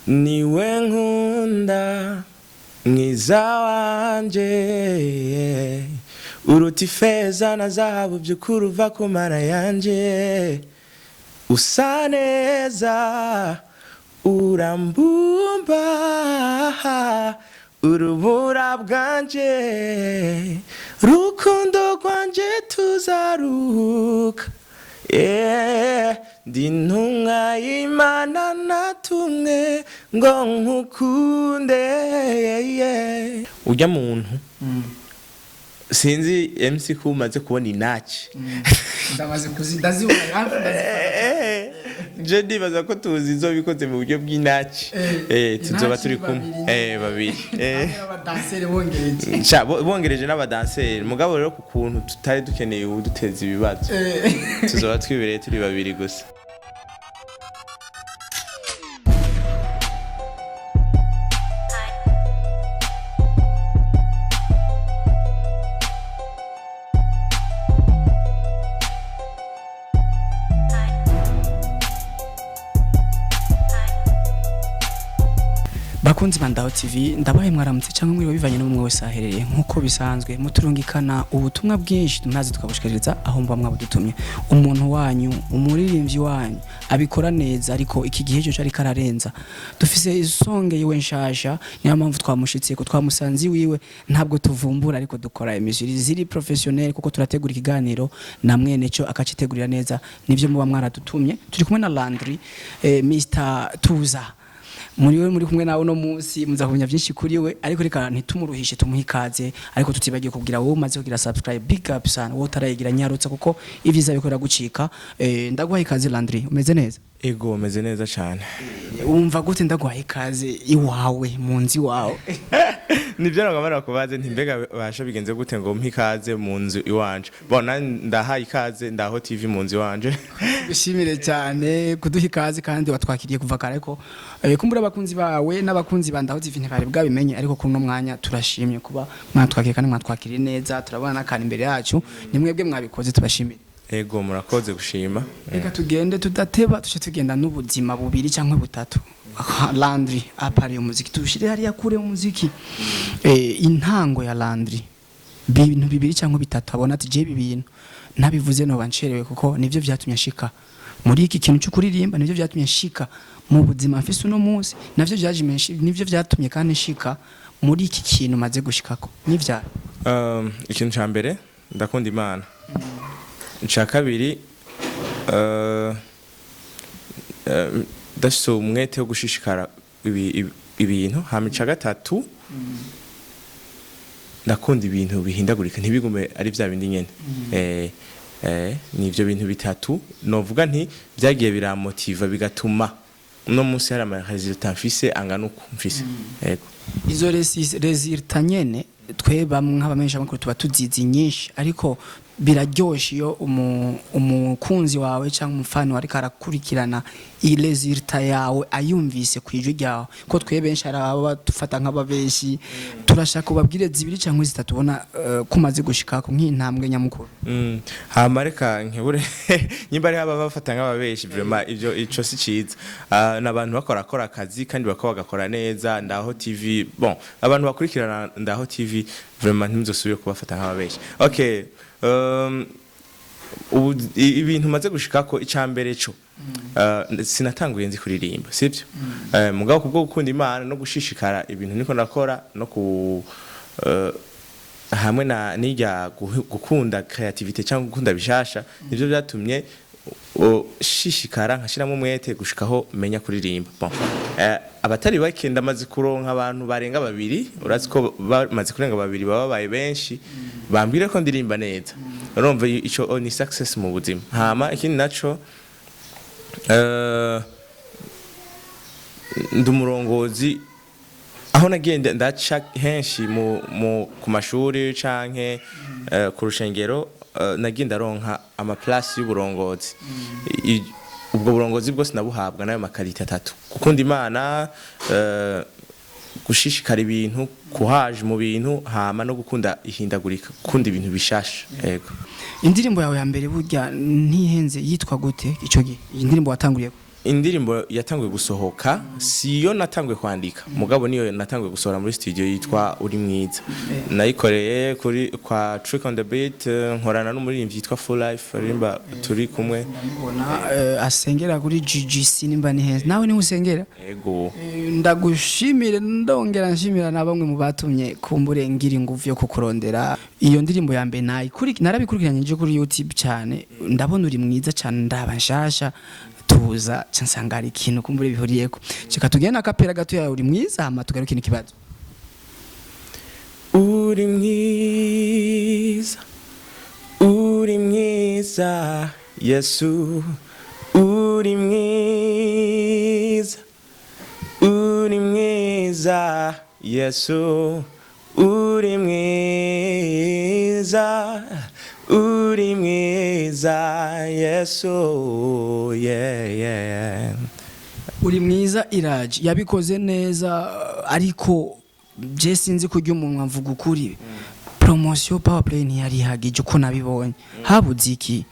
Niwe nkunda, mwiza wanje, uruta ifeza na zahabu, by'ukuri uva ku mara yanje. Usa neza, urambumba urubura bwanje, rukundo rwanje tuzaruhuka. Yeah, ndi intumwa y'Imana, natumwe ngo nkukunde. Yeah. Ujya muntu, sinzi MC ko umaze kubona inaci. Ndamaze kuzi, ndazibona hafi, ndazifata. Je ndibaza ko tuzi izobikoze mu buryo bw'inaci. Tuzoba Inaci. Turi kumwe. Babiri. Babiri. Hamwe n'abadanseri bongereje. Bongereje n'abadanseri, mugabo rero ku kuntu tutari dukeneye uwuduteza ibibazo, tuzoba twibereye turi babiri gusa. Bakunzi ba Ndaho TV, ndabaye mwaramutse cyangwa mwiriwe bivanye n'umwe wese aherereye. Nk'uko bisanzwe muturungikana ubutumwa bwinshi, maze tukabushikiriza aho muba mwabudutumye. Umuntu wanyu, umuririmbyi wanyu abikora neza, ariko iki gihe cyo ariko ararenza. Dufise isonge yiwe nshasha, niyo mpamvu twamushitse ko twamusanze iwiwe. Ntabwo tuvumbura, ariko dukora émission ziri professionnel, kuko turategura ikiganiro na mwene cyo akacitegurira neza. Nivyo muba mwaradutumye. Turi kumwe na Landry, Mr Tuza. Muri we muri kumwe nawe uno munsi, muza kumenya byinshi kuri we, ariko reka ntitumuruhishe, tumuhe ikaze. Ariko tutibagiye kubwira wowe umaze kugira subscribe, big up sana. Wowe utarayigira, nyarutsa, kuko ibyiza bikora gucika. Ndaguhaye ikaze Landry, umeze neza? Ego, umeze neza cyane. Wumva gute ndaguhaye ikaze iwawe, mu nzu iwawe? Nibyo nagomba kubaze nti mbega basha bigenze gute ngo mpe ikaze mu nzu iwanje? Bona ndahaye ikaze Ndaho TV mu nzu iwanje. Bishimire cyane kuduha ikaze, kandi watwakiriye kuva kare, ariko kumbura abakunzi bawe n'abakunzi ba Ndaho TV ntibari bwabimenye. Ariko kuri uno mwanya turashimye kuba mwatwakiriye, kandi mwatwakiriye neza. Turabona n'akantu imbere yacu, ni mwebwe mwabikoze, tubashimire. Ego, murakoze gushima. Reka tugende tudateba, tuce tugenda n'ubuzima bubiri cyangwa butatu. Landry, apari umuziki tushire hariya kure umuziki, intango ya Landry, ibintu bibiri cyangwa bitatu abona ati: "Je ibi bintu ntabivuze noba ncerewe, kuko nivyo vyatumye nshika muri iki kintu cyo kuririmba, nivyo vyatumye nshika mu buzima mfise uno munsi, navyo nivyo vyatumye kandi nshika muri iki kintu maze gushikako." Nivya Ikintu ca mbere, ndakunda Imana. Ica kabiri, ndafise umwete wo gushishikara ibintu. Hama ica gatatu, ndakunda ibintu bihindagurika, ntibigume ari vya bindi nyene. Ni ivyo bintu bitatu novuga nti vyagiye biramotiva, bigatuma uno munsi hari ama résultats mfise angana uku mfise. Yego. Izo résultats nyene, twe bamwe nk'abamenyesha makuru tuba tuzizi nyinshi, ariko biraryoshe iyo umukunzi wawe cyangwa umufani wawe ariko arakurikirana iyi résultat yawe ayumvise ku ijwi ryawe, ko twe benshi hari ababa dufata nk'ababeshi. Turashaka ubabwire zibiri cyangwa zitatu ubona ko umaze gushikako nk'intambwe nyamukuru. Hama reka nkebure nyimba ari haba bafata nk'ababeshi, vraiment ivyo ico si ciza. N'abantu bakora akora akazi kandi bakaba bagakora neza. Ndaho TV, bon, abantu bakurikirana Ndaho TV, vraiment ntimuzosubire kubafata nk'ababeshi. Okay, ubu ibintu maze gushikako, icambere co sinatanguye nzi kuririmba, sivyo? Mugabo kubwo gukunda Imana no gushishikara ibintu niko ndakora no ku hamwe na nijya gukunda creativity cyangwa gukunda bishasha, nivyo byatumye shishikara nkashiramo umwete gushikaho menya kuririmba. Bon, abatari bake, ndamaze kuronka abantu barenga babiri, urazi ko bamaze kurenga babiri baba babaye benshi, bambwira ko ndirimba neza. Urumva ico ni success mu buzima. Hama ikindi naco, ndi umurongozi. Aho nagiye ndaca henshi mu ku mashuri canke ku rushengero, nagiye ndaronka ama place y'uburongozi. Ubwo burongozi bwose nabuhabwa n'ayo ma qualités atatu: gukunda Imana, gushishikara ibintu, kuhaje mu bintu, hama no gukunda ihindagurika, gukunda ibintu bishasha. Yego. Indirimbo yawe ya mbere, burya ntihenze, yitwa gute ico gihe, iyi ndirimbo watanguriye? Indirimbo yatanguye gusohoka siyo natanguye kwandika, mugabo niyo natanguye gusohora muri studio, yitwa Uri Mwiza. Nayikoreye kuri kwa Trick on the Beat, nkorana n'umuririmbyi yitwa Full Life aririmba turi kumwe. Ndamubona, asengera kuri GGC, nimba ni heza nawe niho usengera. Ego. Ndagushimire, ndongera nshimira na bamwe mu batumye kumbure ngira ingufu yo kukurondera. Iyo ndirimbo ya mbere narabikurikiranye nje kuri YouTube cyane, ndabona Uri Mwiza cyane, ndaba nshasha tuza ca nsanga hari ikintu kumbure bihuriyeko. Reka tugende akapera gato ya Uri Mwiza, hama tugaruke n'ikibazo. Uri mwiza, uri mwiza Yesu, uri mwiza, uri mwiza Yesu, uri mwiza, uri mwiza Yesu, yeah. Uri Mwiza iraje, yabikoze neza, ariko je sinzi kurya umunwa, mvuga ukuri, promotion power play ntiyari ihagije uko nabibonye. Habuze iki?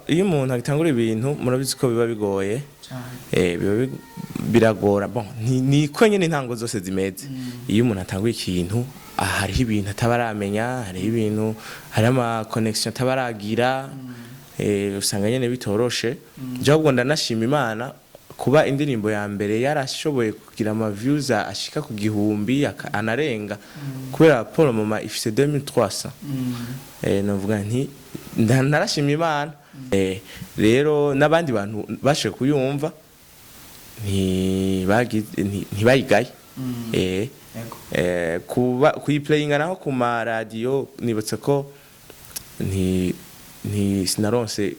Iyo umuntu agitangura ibintu, murabizi ko biba bigoye, biba biragora. Bon, niko nyene intango zose zimeze. Iyo umuntu atanguye ikintu, hariho ibintu ataba aramenya, hariho ibintu, hariho ama connection ataba aragira, usanga nyene bitoroshe. Je ahubwo ndanashima Imana kuba indirimbo ya mbere yarashoboye kugira ama views ashika ku 1000, anarenga, kubera Paul Mama ifise 2300. Novuga nti narashimye Imana. Rero n'abandi bantu bashoboye kuyumva ntibayigaye. Kuba kuyiplayinga naho ku maradiyo, nibutse ko nti nti sinaronse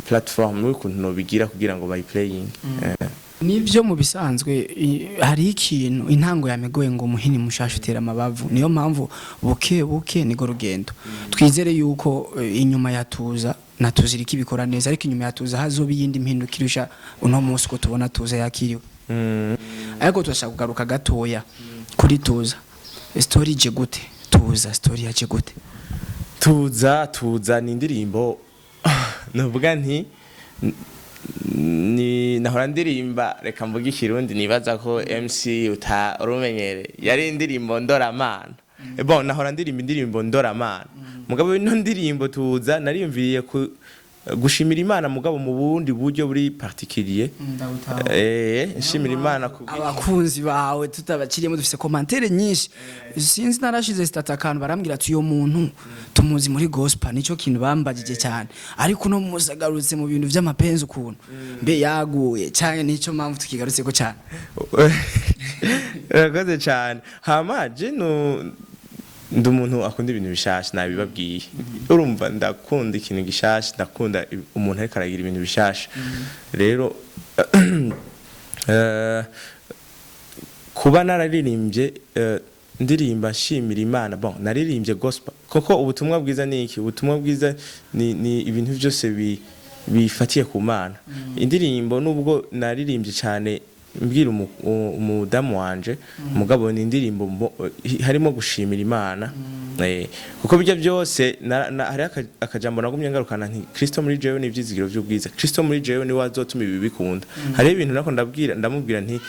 platform y'ukuntu nobigira kugira ngo bayiplayinge. Nivyo, mu bisanzwe hari ikintu intango yamegoye ngo umuhini mushasha utera amabavu. Niyo mpamvu buke buke nigo rugendo. Twizere yuko inyuma ya Tuza na Tuza iriko ibikora neza, ariko inyuma ya Tuza hazoba iyindi mpinduka irusha uno munsi ko tubona Tuza yakiriwe. Ariko turashaka kugaruka gatoya kuri Tuza. Story ije gute? Tuza story yaje gute? Tuza, Tuza ni indirimbo novuga nti ni nahora ndirimba, reka mvuge ikirundi, nibaza ko MC utarumenyere, yari indirimbo ndoramana. Bon, nahora ndirimba indirimbo ndoramana, mugabo ino ndirimbo Tuza nariyumviriye ku gushimira Imana, mugabo mu bundi buryo buri particulier. Nshimira Imana ku Abakunzi bawe tutabakiriyemo, dufise commentaires nyinshi. Sinzi, narashize statut akantu, barambwira ati uyo muntu tumuzi muri gospel, nico kintu bambagije cyane, ariko uno musi agarutse mu bintu vy'amapenzi ukuntu mbe yaguye cyane, nico mpamvu tukigarutse ko cyane. Urakoze cyane. Hama je no ndi umuntu akunda ibintu bishasha, nabibabwiye. Urumva, ndakunda ikintu gishasha, ndakunda umuntu ariko aragira ibintu bishasha. Rero kuba nararirimbye, ndirimba nshimira Imana, bon, naririmbye gospel, koko ubutumwa bwiza ni iki? Ubutumwa bwiza ni ibintu byose bifatiye ku Mana. Indirimbo, nubwo naririmbye cyane mbwira umudamu wanje, mugabo ni indirimbo harimo gushimira Imana. Kuko bijya byose hariho akajambo nagumye ngarukana nti Kristo muri jewe ni ivyizigiro vy'ubwiza, Kristo muri jewe ni wazotuma ibi bikunda. Hariho ibintu nako ndabwira, ndamubwira nti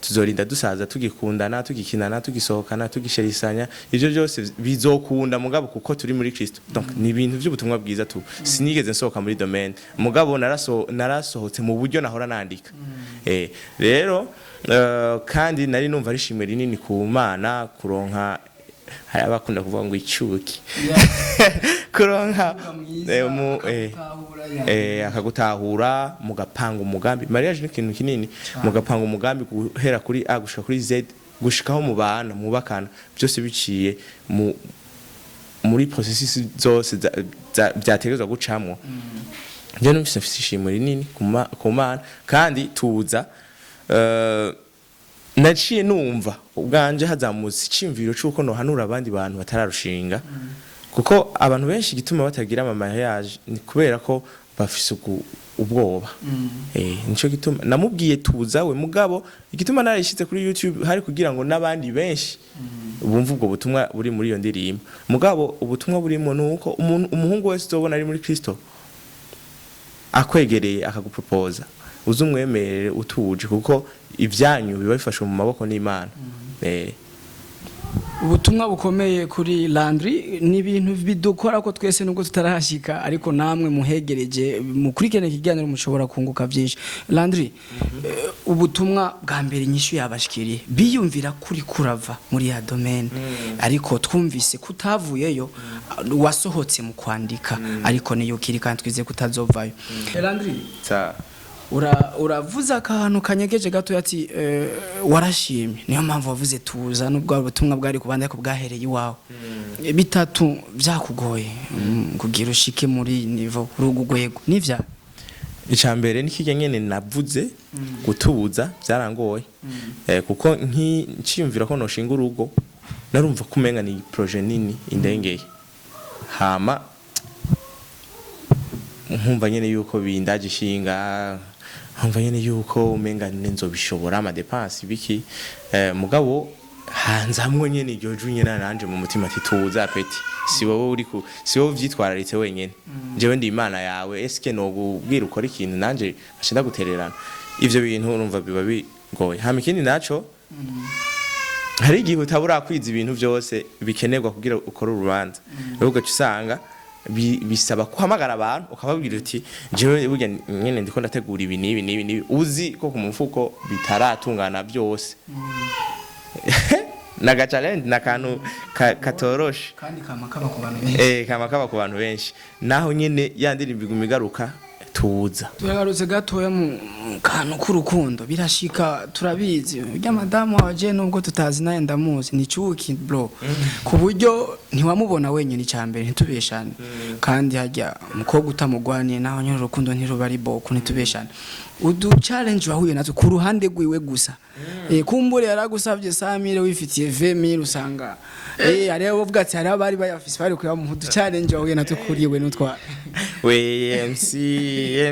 tuzorinda dusaza tugikundana, tugikinana, tugisohokana, tugisherisanya, ivyo byose bizokunda, mugabo kuko turi muri Kristo. Donc ni ibintu vy'ubutumwa bwiza tu. Sinigeze nsohoka muri domaine, mugabo narasohotse mu buryo nahora nandika. Rero kandi nari numva ari ishimwe rinini ku Mana kuronka, hari abakunda kuvuga ngo icuki, kuronka akagutahura, mugapanga umugambi. Mariage ni ikintu kinini, mugapanga umugambi guhera kuri A gushika kuri Z, gushikaho mubana, mubakana, byose biciye mu muri processus zose byategerezwa gucamwo. Njye numvise mfise ishimwe rinini ku Mana. Kandi Tuza, naciye numva ubwanje hazamutse iciyumviro c'uko nohanura abandi bantu batararushinga, kuko abantu benshi igituma batagira ama mariage ni kubera ko bafise ubwoba. Nico gituma namubwiye Tuza we, mugabo igituma narayishize kuri YouTube hari kugira ngo n'abandi benshi bumve ubwo butumwa buri muri iyo ndirimbo. Mugabo ubutumwa burimo nuko umuntu, umuhungu wese uzobona ari muri Kristo. Akwegereye akagupropoza, uze umwemerere utuje, kuko ibyanyu biba bifashwe mu maboko n'Imana. Ubutumwa bukomeye kuri Landry. Ni ibintu bidukora ko twese, nubwo tutarahashika, ariko namwe muhegereje mukurikirane ikiganiro mushobora kunguka byinshi. Landry, ubutumwa bwa mbere, inyishu yabashikiriye biyumvira kuri kurava muri ya domaine, ariko twumvise kutavuyeyo, wasohotse mu kwandika, ariko niyo ukiri kandi twizeye kutazovayo. Landry, Sa uravuze akantu kanyegeje gato ati warashimye, niyo mpamvu wavuze tuza, nubwo ubutumwa bwari kubanda ariko bwahereye iwawe. Bitatu byakugoye kugira ushike muri niveau, kuri urwo rwego, nivya? Icya mbere ni kijya nyene navuze, gutuza byarangoye, kuko nciyumvira ko noshinga urugo, narumva ko umenga ni projet nini indengeye, hama nkumva nyene yuko bindaje ishinga, nkumva nyene yuko umenga nzobishobora, ama dépenses biki, mugabo hanzamwo nyene iryo jwi nyene nanje mu mutima ati: "Tuza petit, si wowe uri ku si wowe uvyitwararitse wenyene, jewe ndi Imana yawe, eske no gubwira ukora ikintu nanje nkaca ndagutererana?" Ivyo bintu urumva biba bigoye. Hama ikindi naco, hari igihe utabura kwiza ibintu byose bikenerwa kugira ukore urubanza, rero ugaca usanga bisaba kuhamagara abantu ukababwira uti: "Jewe burya nyene ndiko ndategura ibi n'ibi n'ibi n'ibi," uzi ko ku mufuko bitaratungana byose. Naga challenge nakantu katoroshe. Kandi kama kaba ku bantu benshi. Kama kaba ku bantu benshi, naho nyene ya ndirimbo iguma igaruka: "Tuza." Turagarutse gatoya mu kantu k'urukundo. Birashika, turabizi, urya madamu wawe je nubwo tutazi naye ndamuzi, ni cuki bro, ku buryo ntiwamubona wenyine. Icya mbere, ntitubeshane, kandi hajya umukobwa utamugwaniye naho nyine urukundo ntiruba ari boko, ntitubeshane. Udu challenge wahuye nazo ku ruhande rwiwe gusa, kumbure yaragusavye 100 000 wifitiye 20 000, usanga hariho abavuga ati hariho abari bayafise bari kuyamuha. Udu challenge wahuye nazo kuriwe n'utwa We MC,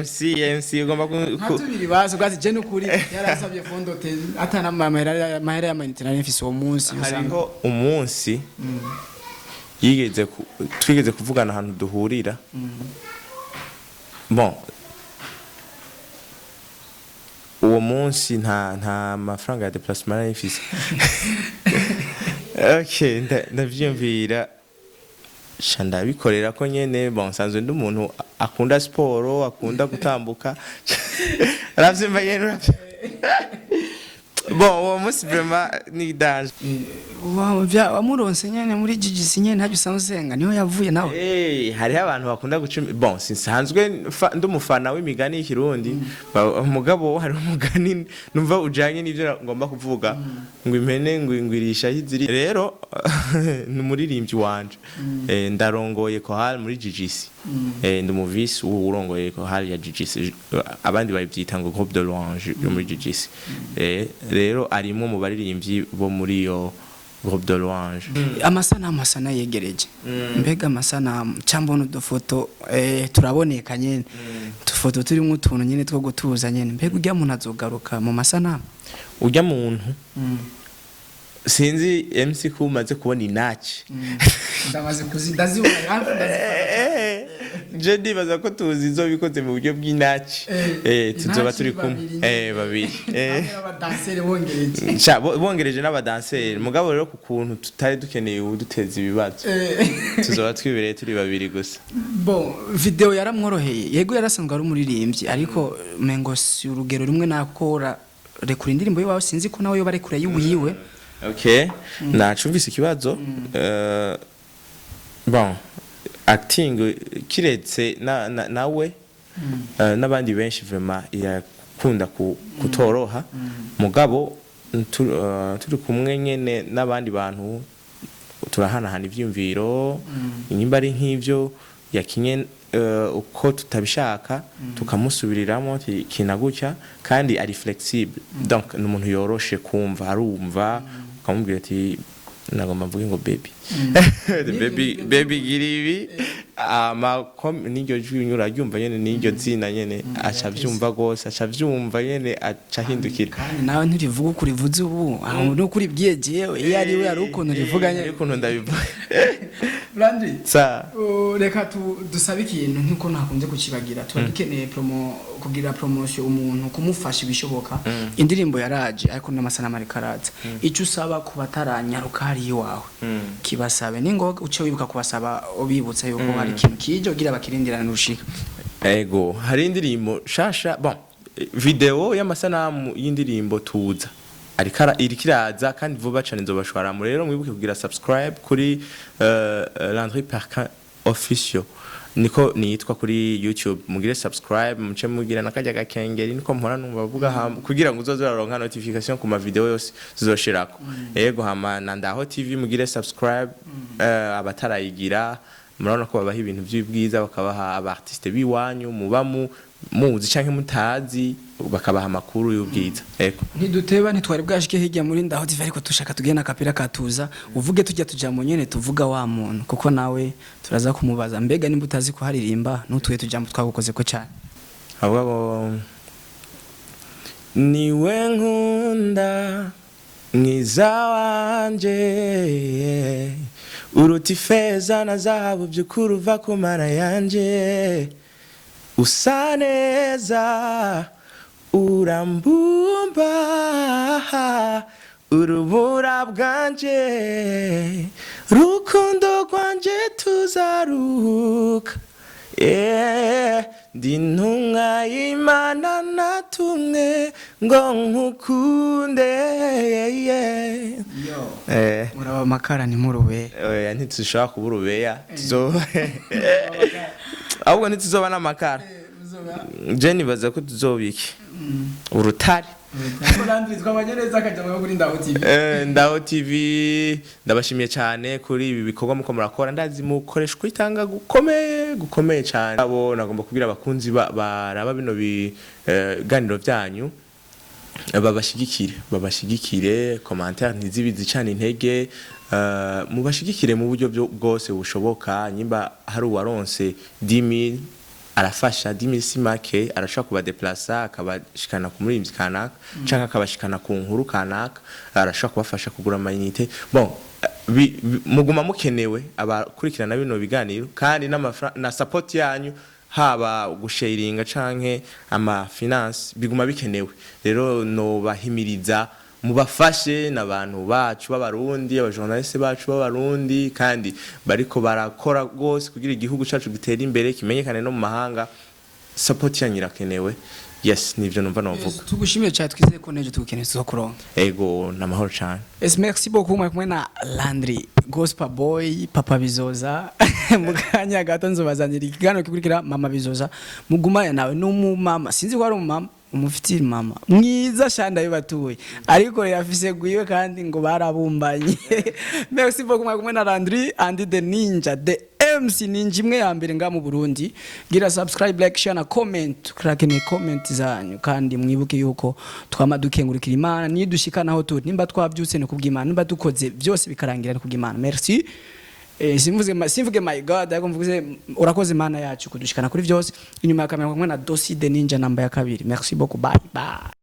MC, MC, ugomba nka tubiri bazi ubwatsi. Je nukuri yarasabye fondote atana amahera y'amayinite nari mfise uwo munsi, usanga Hariho umunsi yigeze twigeze kuvugana ahantu duhurira. Bon, uwo munsi nta mafaranga ya déplacement nari mfise. Okay, ndavyiyumvira sha ndabikorera ko nyene. Bon, nsanzwe ndi umuntu akunda siporo, akunda gutambuka, aravyumva nyene, uravyumva. Bon, uwo munsi vraiment ni danger. Wamuronse nyene muri GGC nyene, ntabyo usanzwe usenga, niho yavuye nawe. Hariho abantu bakunda guca bon, sinsanzwe ndi umufana w'imigani y'ikirundi. Mugabo hari umugani numva ujanye n'ivyo ngomba kuvuga, ngo impene ngo ingwirisha aho iziri. Rero ni umuririmbyi wanje. Ndarongoye chorale muri GGC. Ndi umuvisi urongoye chorale ya GGC, abandi babyita ngo groupe de louange yo muri GGC. Rero arimwo mu baririmbyi bo muri iyo groupe de louange. Amasanamu asa n'ayegereje. Mbega amasanamu cyangwa udufoto, turaboneka nyene, udufoto turimo utuntu nyene two gutuza nyene. Mbega urya muntu azogaruka mu masanamu? Urya muntu, sinzi MC ko umaze kubona inaci. Ndamaze kuzi, ndazibona hafi, ndazifata. Je ndibaza ko tuzi izo bikoze mu buryo bw'inaci. Tuzoba Inaci turi kumwe. Babiri nyene. Babiri. Hamwe n'abadanseri bongereje. Sha, bongereje n'abadanseri, mugabo rero ku kuntu tutari dukeneye uwuduteza ibibazo, tuzoba twibereye turi babiri gusa. Bon, video yaramworoheye. Yego, yarasanzwe ari umuririmbyi, ariko mengo si urugero rumwe nakora rekura indirimbo yiwawe, sinzi ko nawe yoba arekura yiwiwe. Okay, nacumvise ikibazo. Bon, acting kiretse nawe n'abandi benshi, vraiment irakunda kutoroha, mugabo turi kumwe nyene n'abandi bantu turahanahana ivyumviro. Nimba ari nk'ivyo yakinye uko tutabishaka, tukamusubiriramo ati kina gutya, kandi ari flexible, donc ni umuntu yoroshe kumva, arumva ukamubwira ati Nagomba mvuge ngo baby, baby, baby, gira ibi ama n'iryo jwi uraryumva nyene, n'iryo zina nyene, aca avyumva gose, aca avyumva nyene, aca ahindukira. Kandi nawe nturivuga uko urivuze ubu, aho nuko uribwiye jewe, iyo ari we hari ukuntu rivuga nyene. Ariko ukuntu ndabivuga. Landry, sa. Reka dusabe ikintu nk'uko ntakunze kukibagira. Tuba dukeneye promo, kugira promotion umuntu, kumufasha ibishoboka. Indirimbo yaraje, ariko n'amasanamu ariko araza. Icyo usaba ku bataranyaruka hari iwawe, kibasabe ningoga, uce wibuka kubasaba, ubibutsa yuko hari ikintu kije ugira bakirindirana urushika. Ego, hari indirimbo shasha, bon, video y'amasanamu y'indirimbo Tuza ariko iriko iraza kandi vuba cane nzobashwaramo. Rero mwibuke kugira subscribe kuri Landry Perquin Official, niko nitwa kuri YouTube. Mugire subscribe, muce mugira nakarya gakengeri, niko mpora numva bavuga, kugira ngo uzoze uraronka notification ku ma video yose tuzoshirako. Ego, hama na Ndaho TV mugire subscribe, abatarayigira murabona ko babaha ibintu by'ubwiza, bakabaha aba artiste biwanyu muba muzi canke mutazi, bakabaha amakuru y'ubwiza. Ego. Ntiduteba, ntitwari bwashike hirya muri Ndaho TV, ariko tushaka tugenda akapira katuza uvuge tujya tuja mu nyene tuvuga wa muntu, kuko nawe turaza kumubaza mbega nimba utazi kuharirimba n'utuye tujambo twagukoze ko cyane. Avuga ngo niwe nkunda, mwiza wanje, uruta ifeza na zahabu, by'ukuri uva ku mara yanje, usa neza, urambumba urubura bwanje, rukundo rwanje, tuzaruhuka. Yeah, ndi intumwa y'Imana natumwe ngo nkukunde, yeah. Muraba amakara ntimurube. Oya, ntitushobora kuba urubeya, tuzoba ahubwo ntituzoba n'amakara. Je nibaza ko tuzoba iki? Urutare. Twabanye neza akajya kuri Ndaho TV. Ndaho TV, ndabashimiye cyane kuri ibi bikorwa muko murakora. Ndazi mukoresha kwitanga gukomeye, gukomeye cyane. Abo nagomba kubwira abakunzi baraba bino biganiro byanyu, babashigikire, babashigikire. Commentaire ntizibizi cyane intege, mubashigikire mu buryo bwose bushoboka. Nyimba hari uwaronse 10,000 arafasha, 10,000 si make, arashobora kubadeplasa akabashikana ku muririmbyi kanaka canke akabashikana ku nkuru kanaka, arashobora kubafasha kugura ama unité. Bon, muguma mukenewe abakurikirana bino biganiro, kandi na support yanyu, haba gusharinga canke ama finance, biguma bikenewe. Rero no bahimiriza mubafashe n'abantu bacu b'Abarundi, abajournaliste bacu b'Abarundi, kandi bariko barakora gose kugira igihugu cacu gitere imbere, kimenyekane no mu mahanga. Support yanyu irakenewe. Yes, nivyo numva novuga. Tugushimiye cyane, twizeye ko nejo tugukeneye tuzokuronka. Ego, namahoro cane. Yes, merci beaucoup. Mwari kumwe na Landry Gospel Boy, Papa Bizoza. Mu kanya gato nzobazanira ikiganiro kikurikira Mama Bizoza. Mugumane nawe n'umumama, sinzi ko ari umumama umufitiye mama mwiza shanda batuye, ariko rero afise gwiwe kandi ngo barabumbanye. Merci beaucoup. Mwari kumwe na Landry and the Ninja, the MC Ninja imwe ya mbere nga mu Burundi. Gira subscribe, like, share na comment. Turakeneye comment zanyu, kandi mwibuke yuko twama dukengurukira Imana nidushika naho turi. Nimba twabyutse ni kubw'Imana, nimba dukoze byose bikarangira ni kubw'Imana. Merci. Simvuge my God, ariko mvuze urakoze Imana yacu kudushikana kuri byose. Inyuma ya kamera kumwe na Dosi the Ninja namba ya kabiri. Merci beaucoup, bye bye.